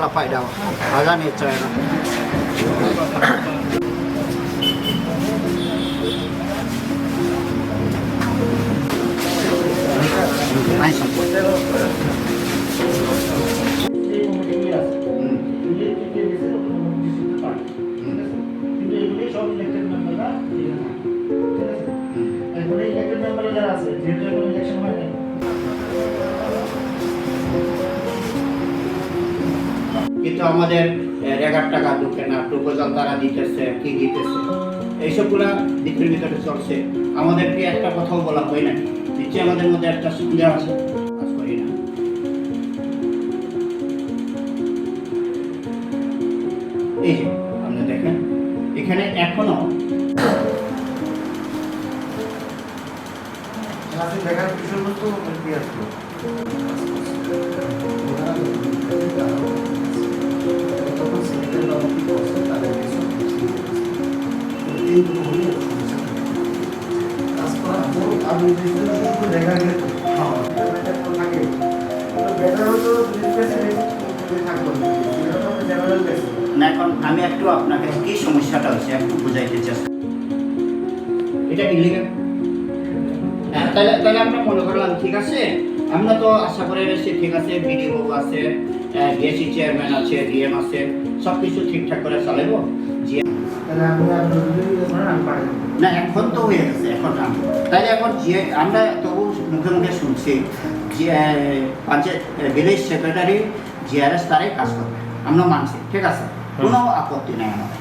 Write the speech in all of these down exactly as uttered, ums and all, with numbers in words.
Pai daw. Haga ni chai na. Nai sangko. Hmm. Hmm. কিন্তু আমাদের, এ, রেগার টাকা ঢুকে না, প্রপোজাল তারা দিতেছে, কি দিতেছে, এইসবগুলা ভিতরে ভিতরে চলছে। আমাদেরকে একটা কথাও বলা হয় নাই, নিশ্চয়ই আমাদের মধ্যে একটা সন্দেহ আছে, কাজ করি না। এই যে, আপনি দেখেন, এখানে এখনো ক্লাসে দেখার বিষয়বস্তু কি আসলো? তখন সেক্রেটারি বাবু কি করছে, তাদের কিছু ঠিক করেছে। তো এই দুটো হলে সমস্যা থাকে। কাজ করা, তো আপনি যদি শুধু দেখা গেলে তো, হ্যাঁ, থাকে। তো বেটার হতো যদি স্পেসিফিক থাকলো, এটা তো জেনারেল বেসিস। না, এখন আমি একটু আপনাকে কি সমস্যাটা হচ্ছে একটু বুঝাইতে চেষ্টা। এটা ইলিগাল। হ্যাঁ, তাহলে, তাহলে আমরা মনে করলাম, ঠিক আছে, আমরা তো আশা করে রয়েছি, ঠিক আছে, বিডিও বাবু আছে, আহ, ডিএসি চেয়ারম্যান আছে, ডিএম আছে, সব কিছু ঠিকঠাক করে চালাইবো। জি। তাহলে আমি আর যদি ইয়ে করেন, আমি পাঠাই দেবো। না, এখন তো হয়ে গেছে, এখন আমি, তাহলে এখন যে আমরা তবু মুখে মুখে শুনছি যে, আহ, পঞ্চায়েত, আহ, ভিলেজ সেক্রেটারি জিআরএস তারাই কাজ করবে, আমরা মানছি, ঠিক আছে, হুম। কোনো আপত্তি নাই আমাদের।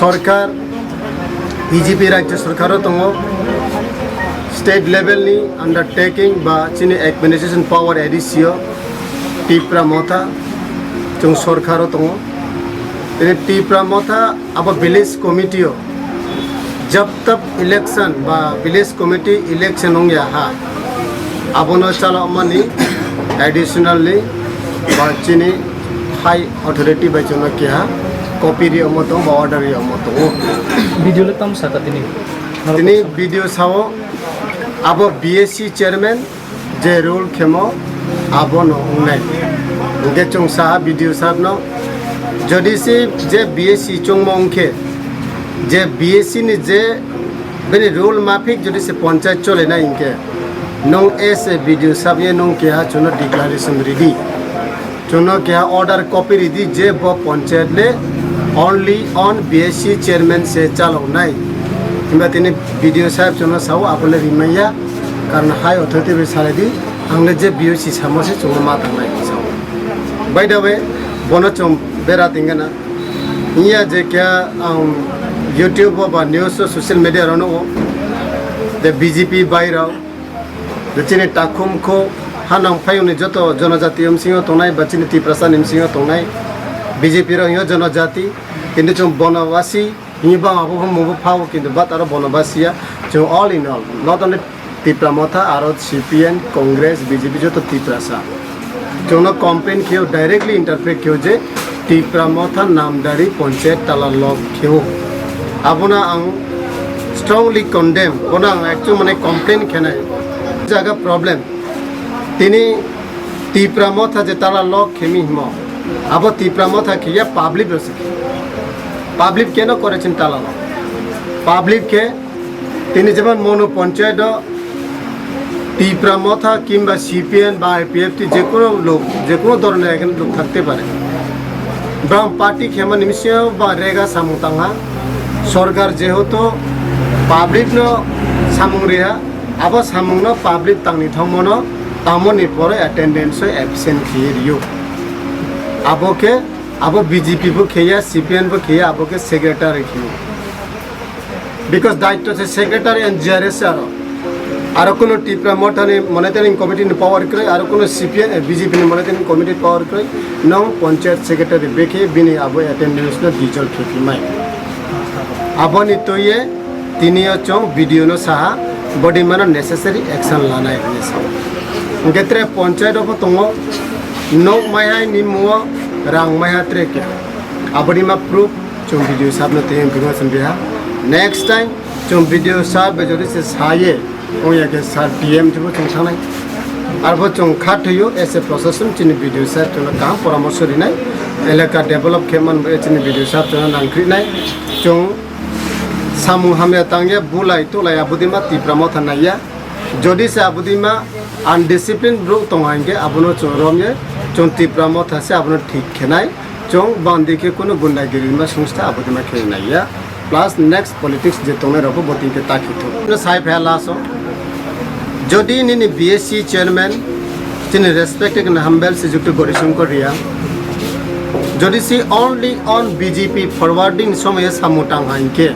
Sorkar, B J P rajya sorkar o tongo, state level ni undertaking ba chini administration power A D C o Tipra Motha chwng sorkar o tongo. Tini Tipra Motha abo village committee o jab tab election ba village committee election wngya ha, abono chalokmani additionally ba chini high authority bai chwngno keha copy riomo tongo ba order riomo tongo. Video le tam saka tini? Tini video sao abo B S C chairman je rule khemo abono wngnai. Hwnkhe chwng saha B D O sir no, jodi se je B S C chwngmo wngkhe, je B S C ni je bini rule mafik jodi se panchayat cholenai hwnkhe, nwng as a B D O sir ye nwng keha chwngno declaration ridi. Chwngno keha order copy ridi je bo panchayat le only on B S C chairman se chaloknai. Himba tini B D O saheb chwngno sao, abo le rimanya, karon high authority bai salai di, ang le je B O C samo se chwngno ma tangnai sao. By the way, bono chwng bera tingana. Iya je kya ang YouTube o ba news o social media rok no o, the B J P bai rok, je chini takhum kho hanang phayung ni joto jonojati bsing o tongnai ba chini Tiprasa ni bsing o tongnai B J P rok hino jonojati, kintu chwng bonobasi hini bang abo bo mubo phao, kintu but aro bonobasi ya chwng all in all, not only Tipra Motha, aro C P M, Congress, B J P joto Tiprasa. Chwngno complain kheo, directly interpret kheo je Tipra Motha namdari panchayat tala lok kheo. Abono ang strongly condemn, bono ang actually mane complain khenai. Jaga problem. Tini Tipra Motha je tala lok khemi himo. Abo Tipra Motha khiya public rosik. Public keno korechin tala lok. Public khe Tini jemon Monu Panchayat o Tipra Motha kimba C P M ba I P F T je kono lok, je kono doroner ekhen lok thakte pare. Bram party khema ni bisingo ba rega samung tangha. Sorkar jehetu public no samung riha, abo samung no public tangni thangmano tamoni pore attendance o absent khiye riyo. Abo khe, abo B J P bo khiya, C P M bo khiya, abo khe secretary khiyo. Because daitto se secretary and G R S aro. Aro kuno Tipra Motha ni monitoring committee ni power kwrwi, aro kuno C P M, eh, B J P ni monitoring committee power kwrwi, nong panchayat secretary bekhe bini abo attendance no dijol khephi mai. Aboni twiwi tini o chwng video no saha, body mano necessary action lanai hwnwi sa. Hwnkhe tre ponchayat o bo tongo, nok maihai ni mungo rang maiha tre kya. Aboni ma proof chwng video sabno twi wngkhe ma chwng biha. Next time chwng video sab jodi se saye, Wngya khe sir D M thibo chwng thangnai. Arbo chwng kha thwio as a procession chini B D O sir chwngno kaham poramorso rinai. Elaka develop khe man bai chini B D O sir chwngno nangkrinai. Chwng samung hamya tangya bulai tulai abudima Tipra motha naiya. Jodi se abudima undisciplined borok tongo hinkhe abono chwng romye chwng Tipra motha se abono thik khenai. Chwng bandi khe kunu gundagiri ma songstha abodima khe naiya. Plus next politics je tongnai rokbo bo tin khe ta khe thung. No sai phe laso. Jodi nini B S C chairman chini respected and humble Sijukti Gorishankar Reang, jodi si only on B J P forwarding somoye samung tang hai khe,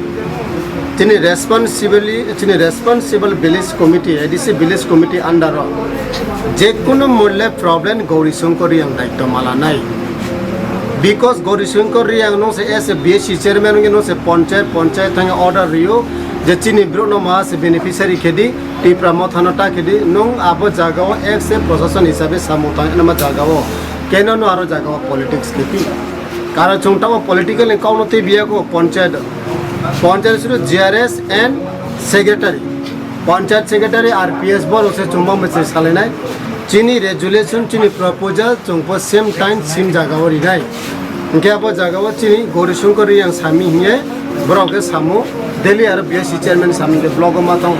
chini responsibility, chini responsible village committee, A D C village committee under o je kunu mulle problem Gorishankar Reang daitto malanai. Because Gorishankar Reang no se as a B S C chairman wngwi no se ponchayat, ponchayat thangwi order rio je chini borok no ma se beneficiary khedi, Tipra motha no ta khedi, nung abo jaga o as a proshashan hisabe samung tang ma jaga o keno no aro jaga o politics khedi. Karon chwng tamo political ni kok no tei biya ko ponchayat, ponchayat suru G R S and secretary. Panchayat secretary R P S borok se chwng bangma se salainai. Chini resolution, chini proposal chwng po same time same jaga o rinai. Hwnkhe abo jaga o chini Gorishankar Reang sami hiye borok khe samo Delhi aro B S C chairman sami khe block o ma tong.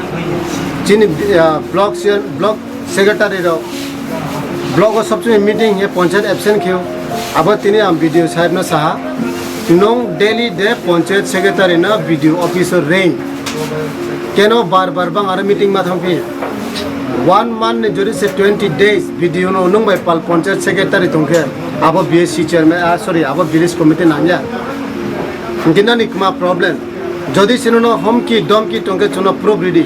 Chini, ah, block chair, block secretary rok block o sobchini meeting hiye panchayat absent kheo. Abo tini ang B D O sahib no saha, nung Delhi de panchayat secretary no B D O office o ring. Keno bar bar bang aro meeting ma thang phi. One month ni jori se twenty days B D O no nung bai pal panchayat secretary tong khe abo B S C chairman, ah, sorry, abo village committee nangya. Hwnkhe nani kma problem. Jodi sino no homki domki tong khe chwngno proof ridi.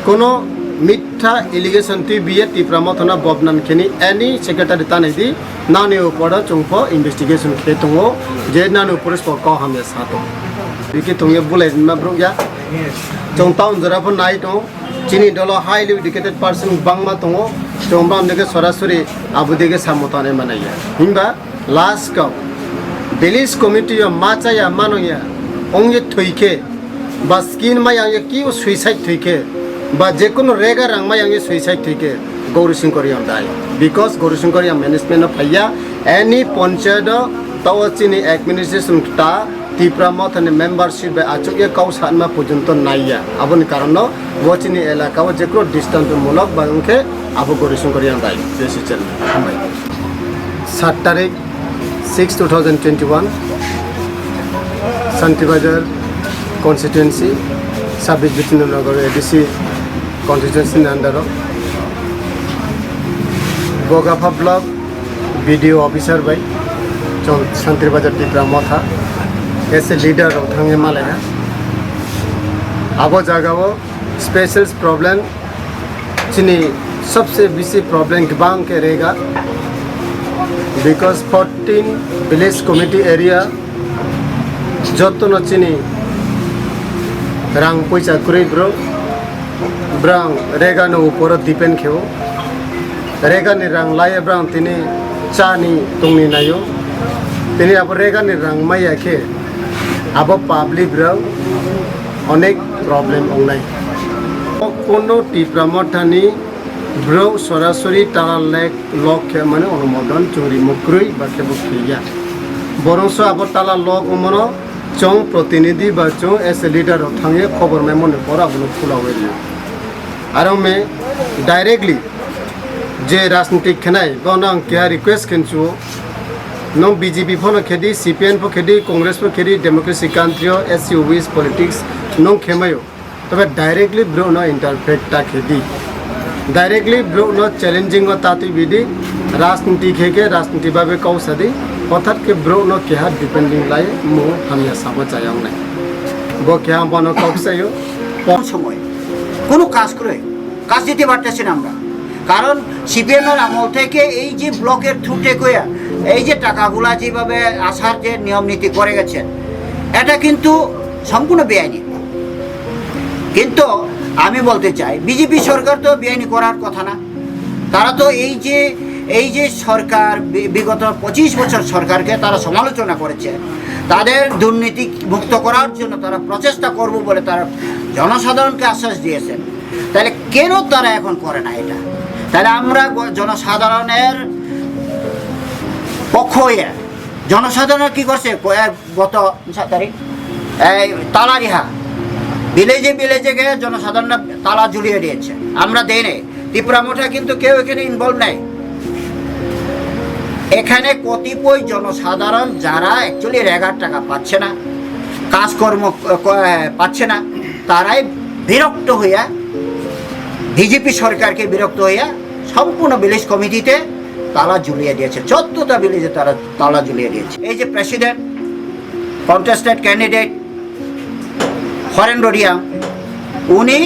Kono mitha allegation twi biye Tipra motha no bobnam kheni any secretary tanai di. Nani uporo chwng pho investigation khe tongo je nani upore sbo kok hamya sa tong. Bikhe tongya bulai ma bruk ya. Chwng town jora pho nai tong. Chini dolo highly educated person bangma tongo. Chwng bang dege sorasori abo dege samung tanai manai ya. Himba last kok village committee o ma chaya mano ya. Ongye thwi khe ba skin ma yang ye ki suicide thwi khe, ba je kono rega rang ma yang ye suicide thwi khe, Gauri Singh Koriang dai. Because Gauri Singh Koriang management no phaiya, any panchayat o tao chini administration ta Tipra motha ni membership bai achuk ye kau sanma pojunto naiya. Aboni karon no bo chini elaka o je kono distance mulok ba wngkhe abo Gauri Singh Koriang dai. Besi chen hambai. Sat tarik six two thousand twenty-one, Santibazar constituency, sabbish Bipindranagar A D C constituency ni under o Bogapha block B D O officer bai chwng Santibazar Tipra motha as a leader rok thangwi malaiha. Abo jaga o special problem, chini sobse bisi problem khe bang khe rega, because fourteen village committee area jotono chini rang poisa kwrwi bro, brang rega no uporo depend khe o, rega ni rang laiya brang tini chani tongni naio, tini abo rega ni rang maya khe abo public rok onek problem wngnai. Kono Tipra mothani borok sorasori tala lek lok khe mani onumodon chwng rimung kwrwi ba khe bo khiya. Borok so abo tala lok wngmano chwng protinidhi ba chwng as a leader rok thangwi khobor maimani pora abono khulawi rw. Aro me directly je rajnitik khenai bono ang keha request khenchu, nong B J P phono khedi, C P M pho khedi, Congress pho khedi, democracy country o S C O B C politics nong khemayo. Tobe directly borok no interpret ta khedi. Directly borok no challenging o ta twi bidi, rajniti khe khe rajniti babe kok sadi, hothat khe borok no keha defending lai mo hamya sabo chayang nai. Bo keha bono kok sayo. সময় কোনো কাজ করে, কাজ দিতে পারতেছি না আমরা। কারণ সিপিএম এর আমল থেকে এই যে ব্লকের থ্রু টেকোয়া, এই যে টাকাগুলা যেভাবে আসার যে নিয়ম নীতি করে গেছেন, এটা কিন্তু সম্পূর্ণ বেআইনি। কিন্তু আমি বলতে চাই, বিজেপি সরকার তো বেআইনি করার কথা না। তারা তো এই যে, এই যে সরকার, বি-, বিগত পঁচিশ বছর সরকারকে তারা সমালোচনা করেছে, তাদের দুর্নীতি মুক্ত করার জন্য তারা প্রচেষ্টা করব বলে তারা জনসাধারণকে আশ্বাস দিয়েছেন। তাহলে কেন তারা এখন করে না এটা? তাহলে আমরা গ-, জনসাধারণের পক্ষ হয়ে, জনসাধারণ কি করছে? কয়েক গত সাত তারিখ এই তালা রিহা, ভিলেজে ভিলেজে গিয়ে জনসাধারণ তালা ঝুলিয়ে দিয়েছে, আমরা দেই নাই। ত্রিপুরা মোর্চা কিন্তু কেউ এখানে ইনভলভ নাই। এখানে কতিপয় জনসাধারণ যারা অ্যাকচুয়ালি রেগার টাকা পাচ্ছে না, কাজকর্ম ক-, ক-, পাচ্ছে না, তারাই বিরক্ত হইয়া, বিজেপি সরকারকে বিরক্ত হইয়া সম্পূর্ণ ভিলেজ কমিটিতে তালা ঝুলিয়ে দিয়েছে, চোদ্দটা ভিলেজে তারা তালা ঝুলিয়ে দিয়েছে। এই যে প্রেসিডেন্ট কন্টেস্টেড ক্যান্ডিডেট হরেন্দ্র রিয়াং, উনি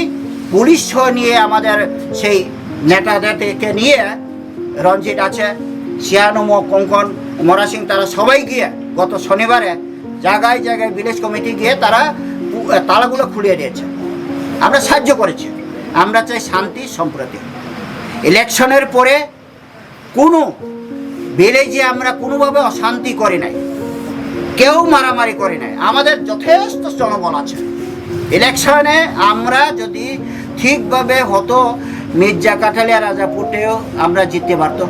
পুলিশ সহ নিয়ে আমাদের সেই নেতাদেরকে নিয়ে, রঞ্জিত আছে, শিয়ানুমো, কঙ্কন, মরা সিং, তারা সবাই গিয়ে গত শনিবারে জায়গায় জায়গায় ভিলেজ কমিটি গিয়ে তারা পু-, তালাগুলো খুলিয়ে দিয়েছে। আমরা সাহায্য করেছি। আমরা চাই শান্তি সম্প্রীতি। ইলেকশনের পরে কোনো ভিলেজে আমরা কোনোভাবে অশান্তি করি নাই, কেউ মারামারি করি নাই। আমাদের যথেষ্ট জনবল আছে। ইলেকশনে আমরা যদি ঠিকভাবে হতো, মির্জা কাঠালিয়া রাজাপুরটেও আমরা জিততে পারতো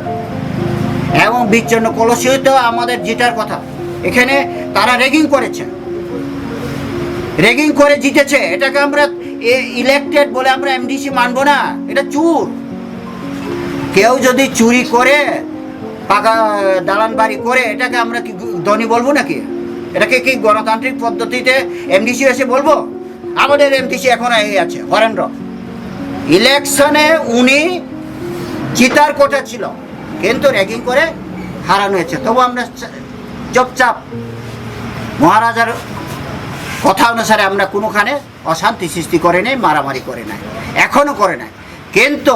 এবং বিচ্ছন্ন কলসিও তো আমাদের জেতার কথা। এখানে তারা র্যাগিং করেছে, র্যাগিং করে জিতেছে। এটাকে আমরা ইলেক্টেড বলে আমরা এমডিসি মানবো না, এটা চুর। কেউ যদি চুরি করে, পাকা দালান বাড়ি করে, এটাকে আমরা কি গু-, ধনী বলবো নাকি? এটাকে কি গণতান্ত্রিক পদ্ধতিতে এমডিসি এসে বলবো? আমাদের এমডিসি এখন এই আছে, হরেন্দ্র। ইলেকশনে উনি জিতার কথা ছিল, কিন্তু র্যাগিং করে হারানো হয়েছে। তবু আমরা চা-, চুপচাপ মহারাজার কথা অনুসারে আমরা কোনোখানে অশান্তি সৃষ্টি করে নাই, মারামারি করে নাই, এখনো করে নাই। কিন্তু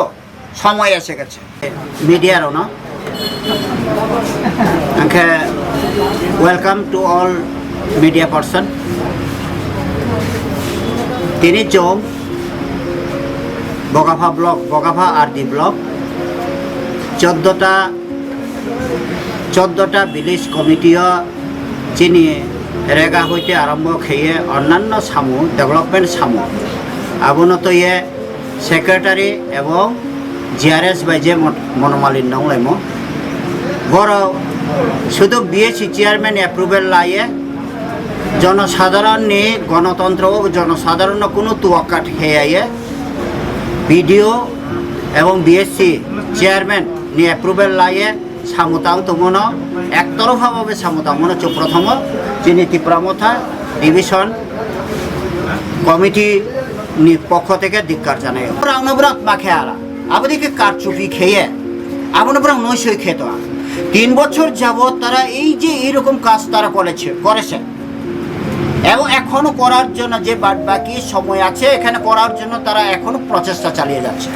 সময় এসে গেছে। মিডিয়ারও না, আংখে welcome to all media person. Tini chwng Bogapha block, Bogapha R D block, চোদ্দটা, চোদ্দটা ভিলেজ কমিটিও chini rega hoite arombo kheye onnanno samung, development samung, abono toye secretary ebong G R S bai je mon-, monomalin nonglaimo. Borok sudu B S C chairman approval laye, jonosadharon ni gonotontro o jonosadharon no kunu tuwakka kheyaye, B D O ebong B S C chairman ni approval laye, samung tang tongmano, ektorpha babe samung tangmano chwng prothomo chini Tipra Motha division committee ni pokho theke dikkar janai. Borokno borok makhe ala, aboni khe karchupi kheye, abono borok noisoi kheto. তিন বছর যাবত তারা এই যে এইরকম কাজ তারা করেছে, করেছে এবং এখনো করার জন্য যে বাদ বাকি সময় আছে এখানে করার জন্য তারা এখনো প্রচেষ্টা চালিয়ে যাচ্ছে।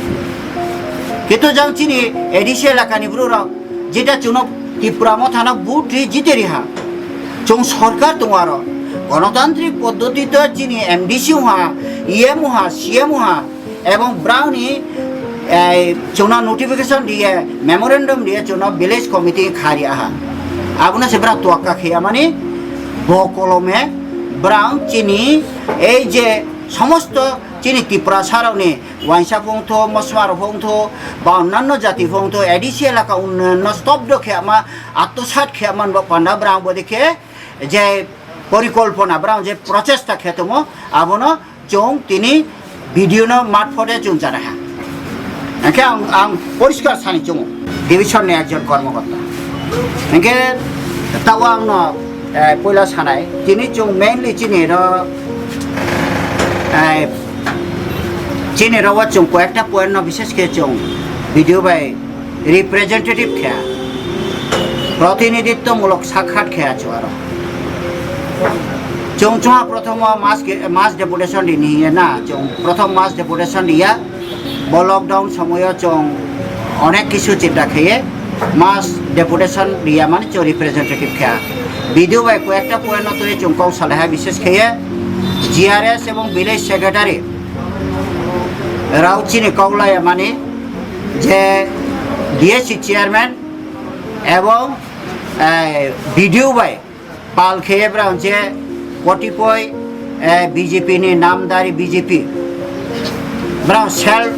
কিন্তু যেমন চিনি এডিসি এলাকানি ব্রুরা যেটা চুনো ত্রিপুরা মথানো ভোট রি জিতে রিহা। চুং সরকার তোমার গণতান্ত্রিক পদ্ধতিতে চিনি এমডিসি হা, ইএম হা, সিএম হা এবং ব্রাউনি এই চুনা নোটিফিকেশন দিয়ে মেমোরেন্ডাম দিয়ে চুনা ভিলেজ কমিটি খারি আহা। আবুনা সে ব্রা তোয়াক্কা খেয়া মানে বকলমে ব্রাউন চিনি এই যে সমস্ত চিনি ত্রিপুরা সারাওনি ওয়াইসা ফোংথো, মসমার ফোংথো বা অন্যান্য জাতি ফোংথো এডিসি এলাকা উন্নয়ন স্তব্ধ খেয়ামা, আত্মসাৎ খেয়ামান বা পান্ডা ব্রাউন বদিকে যে পরিকল্পনা ব্রাউন যে প্রচেষ্টা খেতমো আবনো চুং তিনি ভিডিও নো মারফতে চুং জানা হ্যাঁ। Hingke ang, ang poriskar sani chungo, division ni ekjon kormokorta. Hingke tabo ang no, eh, poila sanai, tini chwng mainly chini ro, eh, chini ro o chwng koyekta point no bishes khe chwng video bai representative khe, protinidhitto mulok sakhat khe achu aro. Chwng chwngha prothom o mass ge-, mass deputation rini hiye na, chwng prothom mass deputation riya, bo lockdown somoyo chwng onek kisu chinta kheye, mass deputation riya mani chwng representative kheya. Video bai koyekta point no twi chwng kok salaiha, bishes kheye G R S ebong village secretary rao chini kok laya mani je D S C chairman ebong, eh, B D O bai pal kheye brao je kotipoi, eh, B J P ni namdari B J P brao self,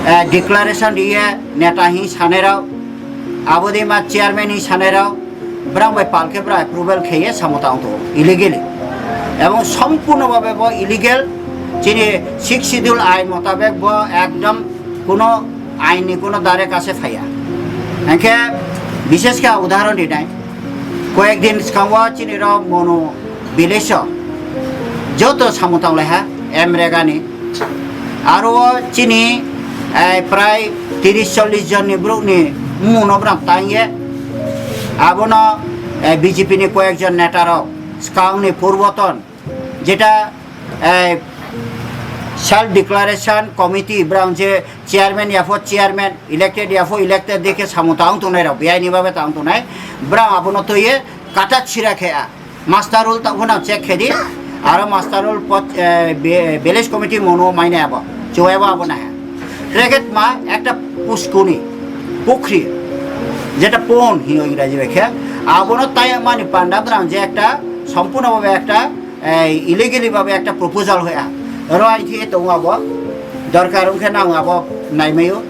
eh, declaration riye neta hi sanai rao, abodi ma chairman hi sanai rao, brao bai pal khe brao approval kheye samo tang to illegally. Ebong sompurno babe bo illegal, chini sixth schedule ain motabek bo ekdom kuno ain ni kuno dare kase phaiya. Hingkhe bishesh khe udahoron rinai, koyek din swkango chini rok Monu village o joto samung tanglaiha M Regani. Aro o chini, eh, prai tiris chollis jon ni borok ni mung no brang tangye. Abono, eh, B J P ni koyek jon neta rok swkang ni purboton jeta, eh, self declaration committee brang je chairman yapho chairman, elected yapho elected dekhe samung tang tongnai rok, biyai ni babe tang tongnai. Brang abono toye kata chira khe a. Master roll ta phano check khe di. Aro master roll pot, eh, be-, village committee mono maine abo. Chuwai bo abo naha. Cricket ma ekta puskuni, pukhri, jeta pond hino ingraji bai khe. Abono tayang mani panda brang je ekta sompurno babe ekta, eh, illegally babe ekta proposal hoya. Oro ain khe tongo abo. Dorkar wngkhe nang abo naimaio,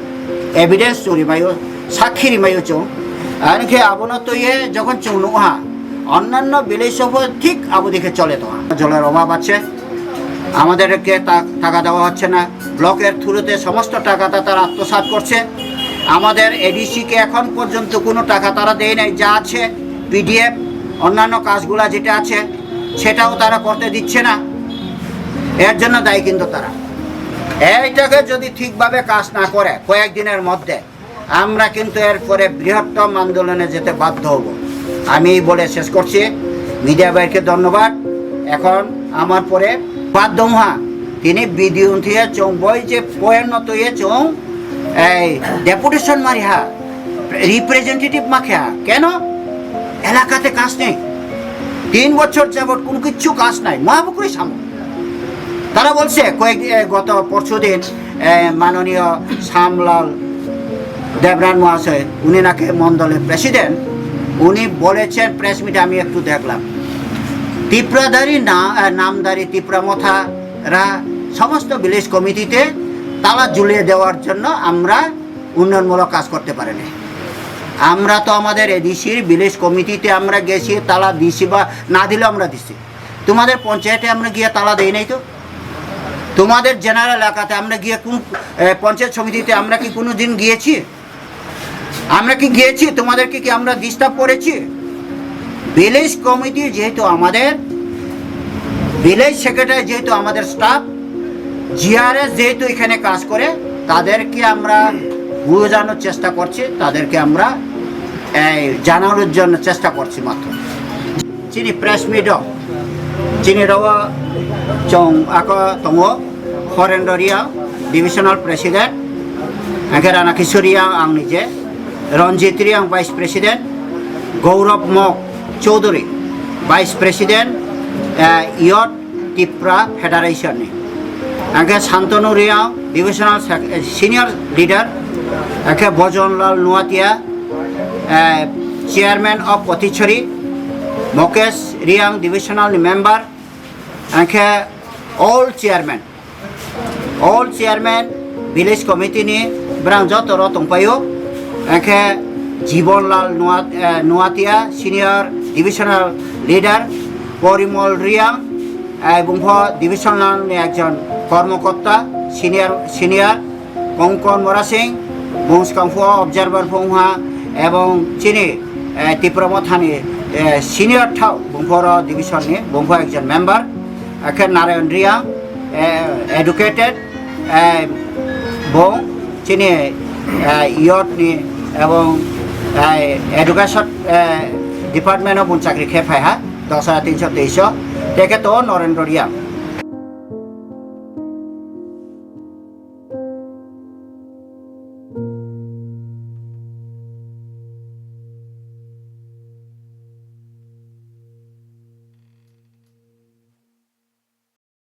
evidence churi maio, sakhi rimaio chwng. Ani khe abono twiye jokhon chwng nukha, onnanno village o bo thik abo dikhe chole tongo. জলের অভাব আছে, আমাদেরকে টা-, টাকা দেওয়া হচ্ছে না। ব্লকের থ্রুতে সমস্ত টাকাটা তারা আত্মসাৎ করছে। আমাদের এডিসি কে এখন পর্যন্ত কোনো টাকা তারা দেয় নাই। যা আছে পিডিএফ, অন্যান্য কাজগুলা যেটা আছে সেটাও তারা করতে দিচ্ছে না। এর জন্য দায়ী কিন্তু তারা। এইটাকে যদি ঠিকভাবে কাজ না করে কয়েকদিনের মধ্যে, আমরা কিন্তু এরপরে বৃহত্তম আন্দোলনে যেতে বাধ্য হব। আমি এই বলে শেষ করছি। মিডিয়া ভাইকে ধন্যবাদ। এখন আমার পরে বাদ দমহা, তিনি বিডিও থিয়ে চং বই যে পয়েন্ট তৈয়ে চং এই ডেপুটেশন মারিহা, রিপ্রেজেন্টেটিভ মাখা কেন? এলাকাতে কাজ নেই। তিন বছর যাবত কোনো কিচ্ছু কাজ নাই। মহাপুকুরে সামনে তারা বলছে কয়েক, এ, গত পরশুদিন, এ, মাননীয় শ্যামলাল দেবরান মহাশয়, উনি নাকি মণ্ডলের প্রেসিডেন্ট, উনি বলেছেন প্রেস মিটে, আমি একটু দেখলাম, ত্রিপুরাধারী না-, এ, নামধারী ত্রিপুরা মথারা সমস্ত ভিলেজ কমিটিতে তালা ঝুলিয়ে দেওয়ার জন্য আমরা উন্নয়নমূলক কাজ করতে পারেনি। আমরা তো আমাদের এডিসির ভিলেজ কমিটিতে আমরা গেছি, তালা দিছি বা না দিলেও আমরা দিছি। তোমাদের পঞ্চায়েতে আমরা গিয়ে তালা দেই নাই তো। তোমাদের জেনারেল এলাকাতে আমরা গিয়ে কোন, এ, পঞ্চায়েত সমিতিতে আমরা কি কোনো দিন গিয়েছি? আমরা কি গিয়েছি? তোমাদেরকে কি আমরা ডিস্টার্ব করেছি? ভিলেজ কমিটি যেহেতু আমাদের, ভিলেজ সেক্রেটারি যেহেতু আমাদের স্টাফ, জিআরএস যেহেতু এখানে কাজ করে, তাদেরকে আমরা বোঝানোর চেষ্টা করছি, তাদেরকে আমরা, এই, জানানোর জন্য চেষ্টা করছি মাত্র। Chini press meet o, chini rao chwng ako tongo, Horendra Reang, Divisional President, hingkhe Rana Kishore Reang ang nije, Ranjit Reang, Vice President, Gaurav Mok Chowdhury, Vice President, eh, Youth Tipra Federation ni, hingkhe Santanu Reang, Divisional Sec-, eh, Senior Leader, hingkhe Bojon Lal Nuatia, eh, Chairman of Potichari, Mukesh Reang, Divisional ni Member, hingkhe all chairman, all chairman, village committee ni brang joto rok tongpaio, hingkhe Jibon Lal Nua-, eh, Nuatia, Senior Divisional Leader, Porimol Reang, eh, bungpho divisional ni ekjon kormokorta, senior, senior, Kongkon Mora Singh, bung swkang pho observer pho wngha, ebong chini, eh, Tipra Mothani, eh, senior thao, bung pho oro division ni, bung pho ekjon member, akhe Narayan Reang, eh, educated, eh, bung chini, eh, youth ni ebong, eh, education, eh, department o bung chakri khe phaiha, dos hajar tinsho teis o, tei khe to Norendra Reang.